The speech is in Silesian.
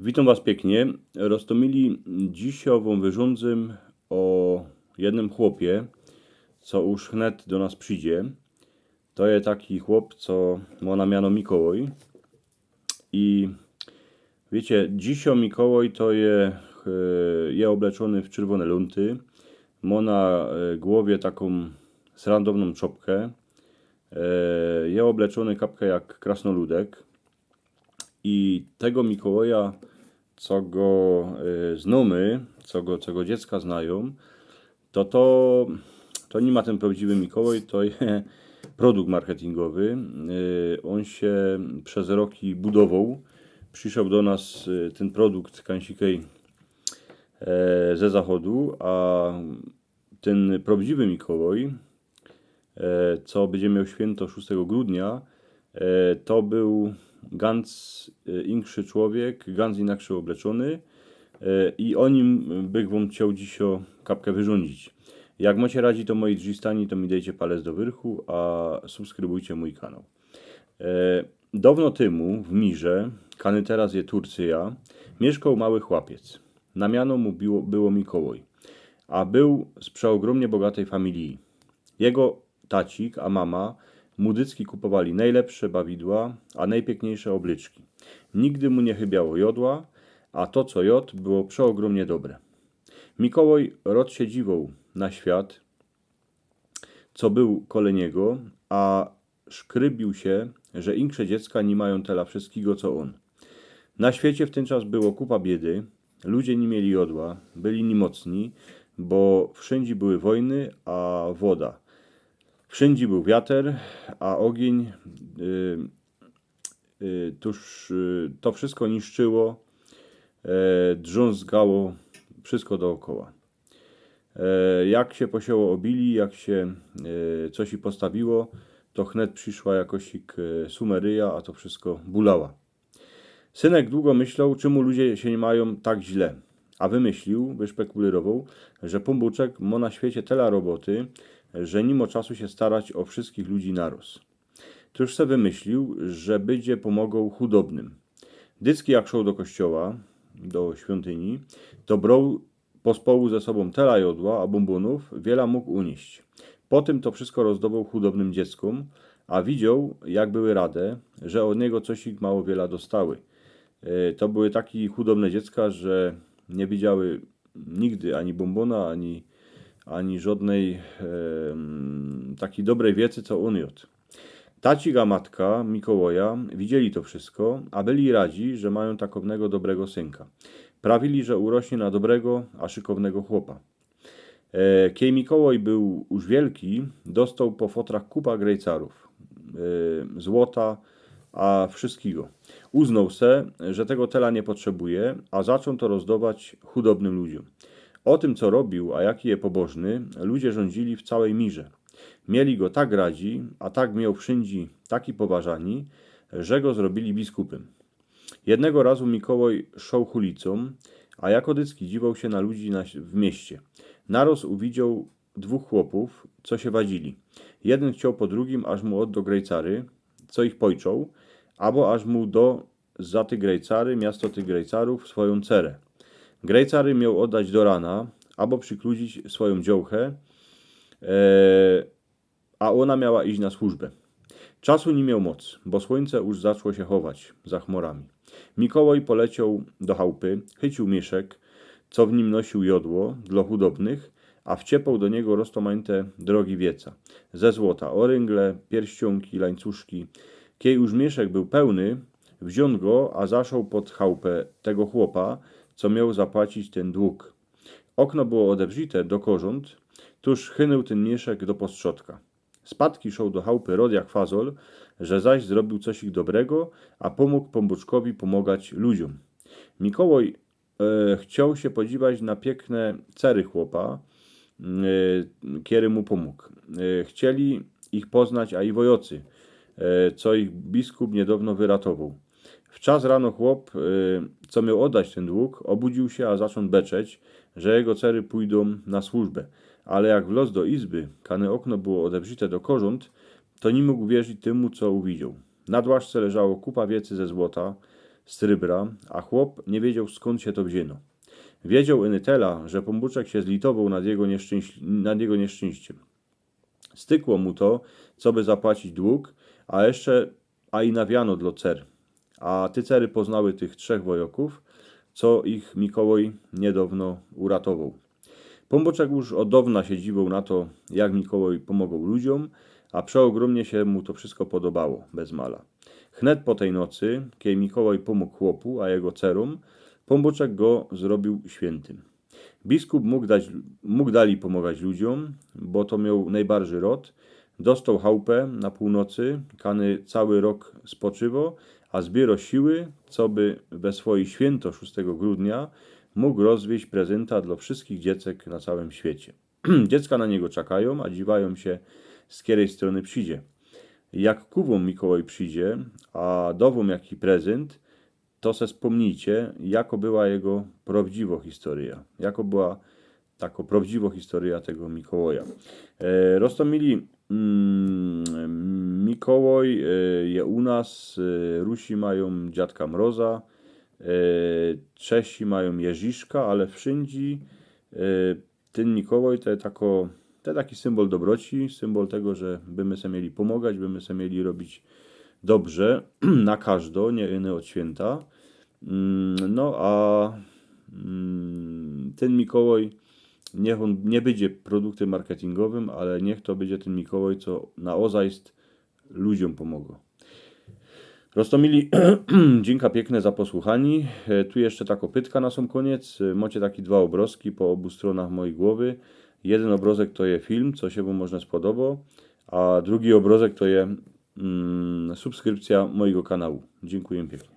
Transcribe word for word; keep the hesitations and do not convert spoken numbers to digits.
Witōm was piyknie. Roztōmili, dzisiŏj wōm wyrządzym ô jednym chłopie, co już wnet do nas przidzie. To je taki chłop, co mŏ na miano Mikołaj. I wiycie, dzisiŏj Mikołaj to je, e, je ôbleczōny w czerwōne lōnty, mŏ na, e, głowie takōm srandownōm czopkã, e, je ôbleczōny kapkã jak krasnoludek. I tego Mikołaja, co go, e, znōmy, co go, co go dziecka znajōm, to, to, to niy ma tyn prŏwdziwy Mikołaj, to je produkt marketingowy. E, ôn sie bez roki budowoł. Prziszoł do nas, e, tyn produkt kańsikej, e, ze zachodu, a tyn prŏwdziwy Mikołaj, e, co bydzie mioł świynto szōstego grudnia, e, to bōł gans, e, inszy człowiek, gans inakszy ôbleczōny, e, i ô nim bych wōm chcioł dzisiŏj kapkã wyrządzić. Jak mŏcie radzi do mojij drzistani, to mi dejcie palec do wyrchu, a subskrybujcie mōj kanał. E, dŏwno tymu w Mirze, kany teroz je Turcyjŏ, miyszkoł mały chłopiec. Na miano mu było, było Mikołaj, a bōł z przeôgrōmnie bogatej familije. Jego tacik a mama mu dycki kupowali nojlepsze bawidła, a nojpiykniejsze ôbleczki. Nigdy mu niy chybiało jŏdła, a to, co jŏd, było przeôgrōmnie dobre. Mikołaj rŏd sie dziwoł na świat, co bōł kole niego, a szkrybiōł sie, że insze dziecka niy majōm tela wszyskigo, co ôn. Na świecie w tyn czas było kupa biedy, ludzie niy mieli jŏdła, byli niymocni, bo wszyndzie były wojny, a woda. Wszyndzie bōł wiater, a ôgiyń, y, y, tōż, y, to wszysko niszczyło, e, drzązgało wszysko dookoła. E, jak sie posiało ôbili, jak sie, e, coś i postawiło, to wnet prziszła jakoś, e, sumeryjŏ, a to wszysko bulała. Synek dugo myśloł, czymu ludzie sie majōm tak źle, a wymyślił, wyszpekulyrowoł, że Pōnbōczek mŏ na świecie tela roboty, że niy mŏ czasu sie starać ô wszyskich ludzi naroz. Tōż se wymyślił, że bydzie pōmogoł chudobnym. Dycki jak szoł do kościoła, do świōntyni, to broł pospołu ze sobōm tela jŏdła a bōmbōnōw, wiela mōg unieść. Potym to wszysko rozdowoł chudobnym dzieckiōm, a widzioł, jak były rade, że ôd niego coś ich mało wiela dostały. E, to były take chudobne dziecka, że niy widziały nigdy ani bōmbōna, ani, ani żŏdnej, em, takij dobrej wiecy, co ôn jŏd. Tacik a matka Mikołaja widzieli to wszysko, a byli radzi, że majōm takownego dobrego synka. Prawili, że urośnie na dobrego a szykownego chłopa. E, kiej Mikołaj bōł już wielki, dostoł po fotrach kupa grejcarōw, e, złota, a wszyskigo. Uznoł se, że tego tela niy potrzebuje, a zaczōn to rozdować chudobnym ludziōm. Ô tym, co robiōł, a jaki je pobożny, ludzie rządzili w cołkij Mirze. Mieli go tak radzi, a tak mioł wszyndzie take poważanie, że go zrobiyli biskupym. Jednego razu Mikołaj szoł chulicōm, a jako dycki dziwoł sie na ludzi na, w mieście. Naroz uwidzioł dwōch chłopōw, co sie wadzili. Jedyn chcioł po drugim, aż mu ôddoł grejcary, co ich pojczoł, abo aż mu do za te grejcary, miasto tych grejcarōw, swojōm cerã. Grejcary mioł ôddać do rana, abo przikluzić swojōm dziołchã, e, a ôna miała iś na służbã. Czasu niy mioł moc, bo słōńce już zaczło sie chować za chmurami. Mikołaj polecioł do chałpy, chyciōł miyszek, co w nim nosiył jŏdło dlŏ chudobnych, a wciepoł do niego roztōmajte drogi wieca. Ze złota ôryngle, pierścionki, lańcuszki. Kiej już miyszek bōł pełny, wziōn go, a zaszoł pod chałpã tego chłopa, co mioł zapłacić tyn dług. Ôkno było ôdebrzite do korząd, tōż chynył tyn miyszek do postrzodka. Spadki szoł do chałpy rod jak fazol, że zaś zrobiōł coś ich dobrego, a pōmōg Pōnbōczkowi pōmogać ludziōm. Mikołaj, e, chcioł sie podziwać na piykne cery chłopa, e, kiery mu pōmōg. E, chcieli ich poznać, a i wojŏcy, e, co ich biskup niydŏwno wyratowoł. Wczas rano chłop, e, co mioł ôddać tyn dług, ôbudziōł sie, a zaczōn beczeć, że jego cery pōjdōm na służbã. Ale jak wlŏz do izby, kany ôkno było ôdebrzite do korząd, to niy mōg uwierzić tymu, co uwidzioł. Na dłaszce leżało kupa wiecy ze złota, strybra, a chłop niy wiedzioł, skōnd sie to wziyno. Wiedzioł ino tela, że Pōnbōczek sie zlitowoł nad jego nieszczynś-, nad jego nieszczynściym. Stykło mu to, coby zapłacić dług, a jeszcze, a i na wiano dlo cer. A te cery poznały tych trzech wojokōw, co ich Mikołaj niydŏwno uratowoł. Pōnbōczek już ôd dŏwna sie dziwoł na to, jak Mikołaj pōmogoł ludziōm, a przeôgrōmnie sie mu to wszystko podobało, bez mala. Chnet po tyj nocy, kej Mikołaj pōmōg chłopu, a jego cerōm, Pōnbōczek go zrobiōł świyntym. Biskup mōg dać, mōg dalij pōmogać ludziōm, bo to mioł nojbarżyj rot. Dostoł chałpã na pōłnocy, kany cały rok spoczywo, a zbiero siły, coby we swoje świynto szōstego grudnia mōg rozwiyś prezynta dlo wszystkich dziecek na całym świecie. Dziecka na niego czekajōm, a dziwajōm sie, z kerej strōny przidzie. Jak ku wōm Mikołaj przidzie, a dŏ wōm jaki prezynt, to se spōmnijcie, jako była jego prŏwdziwŏ historyjŏ. Jako była takŏ prŏwdziwŏ historyjŏ tego Mikołaja. E, roztōmili, mm, Mikołaj, e, je u nas, e, Rusi majōm Dziadka Mroza, e, Czesi majōm Jerziszka, ale wszyndzie, e, tyn Mikołaj to je takŏ, to je taki symbol dobroci, symbol tego, że by my se mieli pōmogać, by my se mieli robić dobrze na kożdo, niy ino ôd świynta. Mm, no a, mm, tyn Mikołaj, niych ôn niy bydzie produktym marketingowym, ale niych to bydzie tyn Mikołaj, co na ôzajst ludziōm pōmogŏ. Roztōmili, dziynka piykne za posłuchanie. E, tu jeszcze takŏ pytka na sōm kōniec. E, mocie taki dwa ôbrŏzki po ôbu strōnach mojij głowy. Jedyn ôbrŏzek to je film, co sie wōm może spodobo, a drugi ôbrŏzek to je, mm, subskrypcyjŏ mojigo kanału. Dziynkuję piyknie.